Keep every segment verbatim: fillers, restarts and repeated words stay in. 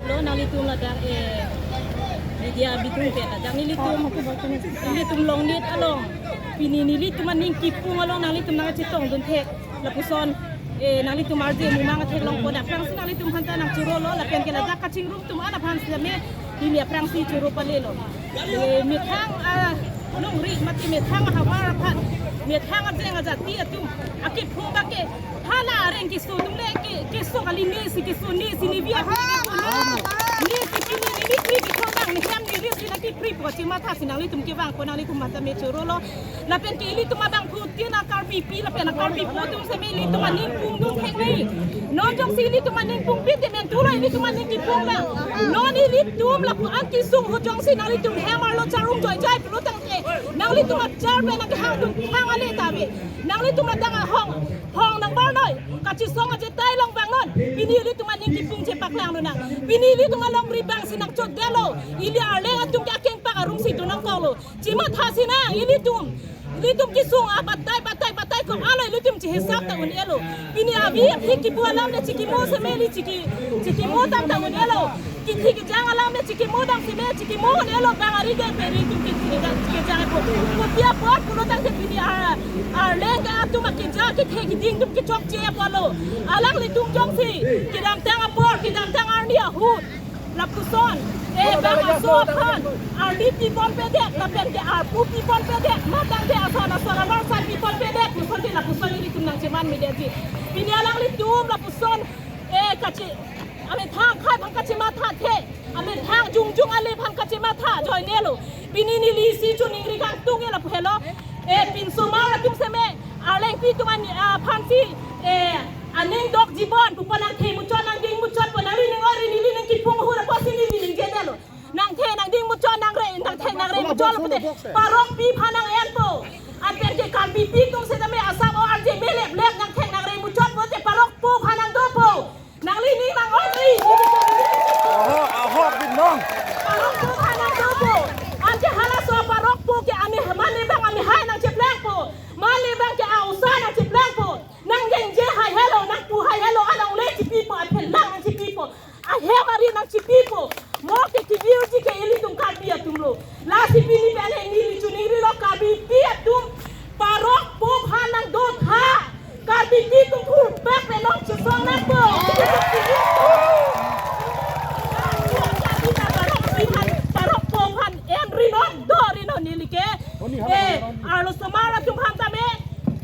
Lo nanglitum ladak, eh, media bidung pen ladak nelitum, nelitum Longnit along. Pini nelitum aning kipung along nanglitum nangchetongdun thek. Lapuson, eh, nanglitum arje mumang atheklong pon aphrangsi nanglitum aphanta nangchorolo, lapen ke ladak kachingrum atum an aphan sitame pini aphrangsi choro palelo. Eh, methang, ah, longri mate methang ahavar aphan, methang ajeng ajati atum akipho ba ke hala areng keso atum le ke, keso kali, nesi keso, nesi nevi atum keso, nesi pini neli kri keso nang nehem neli si nangkipri po, chematha si nanglitum kevang po, nanglitum aphanta me chorolo. Lapen ke ilitum abangphutin a-Karbipi lapen a-Karbipo atum sitame ilitum aning pungdun thek nai. Non jongsi ilitum aning pungpin te men tula ilitum aning kipung lang. Non ilitum lapu-an kesung ahut jongsi nanglitum hem arlo charung joijoi pulo tangte, nanglitum achar pen nangkehangdun thang ale ta ave. Nanglitum adang ahong, hong nangbar noi. Kachesong ajetai along vangnon. Pini ilitum aning kipung chepaklangdun nang. Pini ilitum alongri abang si nangchotdetlo. Ili Arleng atum ke akengpak arong si dun nangkoklo. Chematha si nang ilitum. Ilitum kesung a batai, batai, batai ko alo ilitum chehisap ta un-elo. Pini avi aphi kipu alam le chikimo sitame ili chiki, chikimo tam ta un-elo. Kithi kejang alam le chikimo dam sitame chikimo un-elo, bang ari ke peri tum kithi kejang, kejang ko. Kopi apot pulo tangte pini a, Arleng atum akejang kethe keding atum kechokche apotlo. Alanglitum jongsi kedamtang apor, kedamtang arni ahut lapuson, eh, bang aso aphan arni pipon pedet, lapen ke arpu pipon pedet, matang ke ason ason avarsai pipon pedet, puson ke lapuson ilitum nangcheman media ji. Pini alanglitum lapuson, eh, kache, amethang akhai aphan kachematha the, amethang jongjong ale aphan kachematha joinelo. Pini neli isi choningri kangtung e lapu helo, eh, pinsomar atum sitame Arlengpi atum an, ah, aphansi, eh, aning dok jibon pu pon nangthe muchot nangding muchot pon nangri ning ori neli ning kipung ahut apotsi neli ningjedetlo. Nangthe nangding muchot nangre, nangthe nangre muchot lo pute. Parokpi aphan nang-enpo. Anpen ke Karbipi atum sitame asap o arje me lep lep nangthe nangre muchot pute parokpo aphan nangdopo. Nangli ning nang-ongri. Ahok, ahok binong. Parokpo aphan nangdopo. Anke halaso parokpo ke ame mane bang amehai nangcheplangpo. Mane bang ke a-osa nangcheplangpo. Nang jengje hai helo, nangpu hai helo, along le chipipo, aphelang nangchipipo, ahem ari nangchipipo. Mo ke kibirji ke ilitum Karbi atumlo. Lasi pini pen neli choningrilo Karbipi atum, parokpo aphan nangdotha. Karbipi atum thurpak pen nangchesong nangpo. Parokpi aphan, parokpo aphan enri non, dori non neli ke. Eh, arlosomar atum aphan tame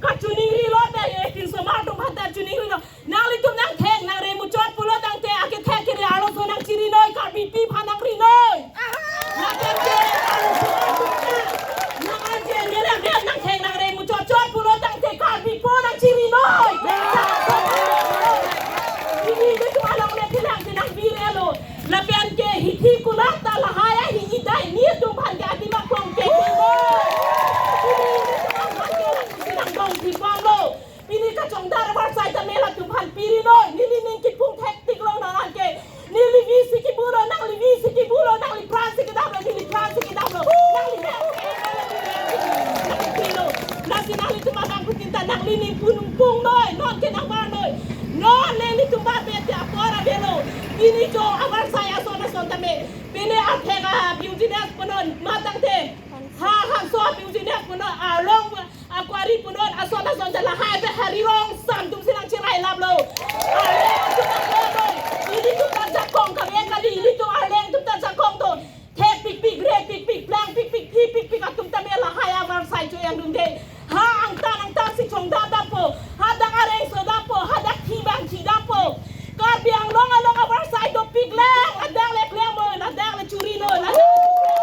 kachoningrilo, eh, pinsomar atum aphan ta choningrilo. Nanglitum nangthek nangre muchot pulo tangte akethek kere arloso nangchiri noi, Karbipi aphan nangri noi. Nangthek ke arloso nangthek nangre muchot chot pulo tangte Karbipo nangchiri noi. Pini ilitum along le thelang thelang virelo. Lapen ke hithi kulat ta lahai ahi idai ni atum aphan ke adim aklong ke. Pini ilitum aphan ke lapusi nangdong thipanglo. Pini kachongdar avarsai tame latum aphan piri noi. Neli ning kipung thektik long nang ke. Neli vi si kibulo, nangli vi si kibulo, nangli pran si kedamlo, neli pran si kedamlo. Nangli hem, nangli pilo. Lasi nanglitum abangphutin ta nangli ning pung pung noi. Non ke nangbar noi. Non le nelitum bar bete apor avelo. Pini jo avarsai ason ason tame. Pini athek a business punon matangte. Ha hanso business punon along Akwari punon ason ason ta lahai pen Hari Rongsan atum si nangcherai laplo. Arleng atum nangkok noi. Ilitum ta jakong kave kali, ilitum Arleng atum ta jakong to. Thek pikpik, re pikpik, plang pikpik, phi pikpik atum tame lahai avarsai cho-endunde. Ha angtan angtan si chongdam dampo. Hadak areng so dampo. Hadak thi bang thi dampo. Karbi Anglong along avarsai dopik lang. Ladak le klem noi, ladak le chiri noi, ladak le chiri noi.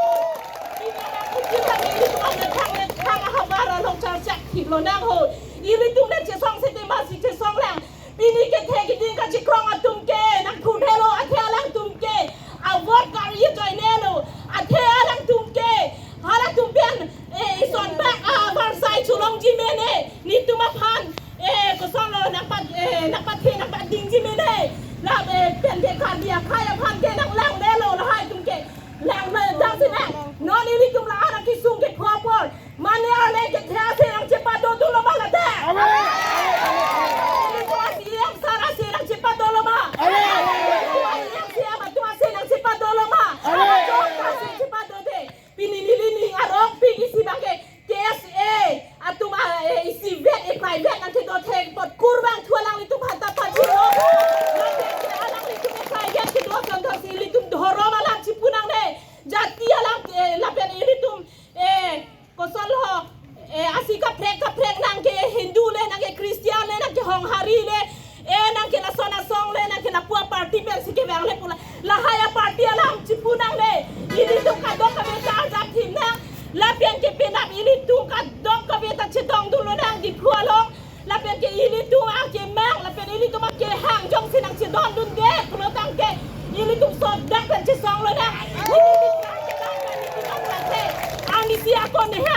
Pini alang kucing kami ilitum amethang le thang ahavar along charchak thiplo nang ho. Ilitum le chesong sete masi chesong lang. Pini kethe keding kachikrong atum Ati alam, eh, lapen ilitum, eh, kosonlo, eh, asi kaprek kaprek nang ke Hindu le, nang ke Christian le, nang ke Honghari le, eh, nang ke lason asong le, nang ke lapu aparty pensi kevang le pu la. Lahai aparty alam chipu nangne. Ilitum kadokave ta arjap thim nang. Lapen ke penap ilitum kadokave ta chetongdunlo nang Diphu along. Lapen ke ilitum akemang, lapen ilitum akehang jongsi nangchedondunde pulo tangte, ilitum sodak pen chesonglo nang. Ilitum nangchedon pen ilitum nangchedon. Arnisi ako neha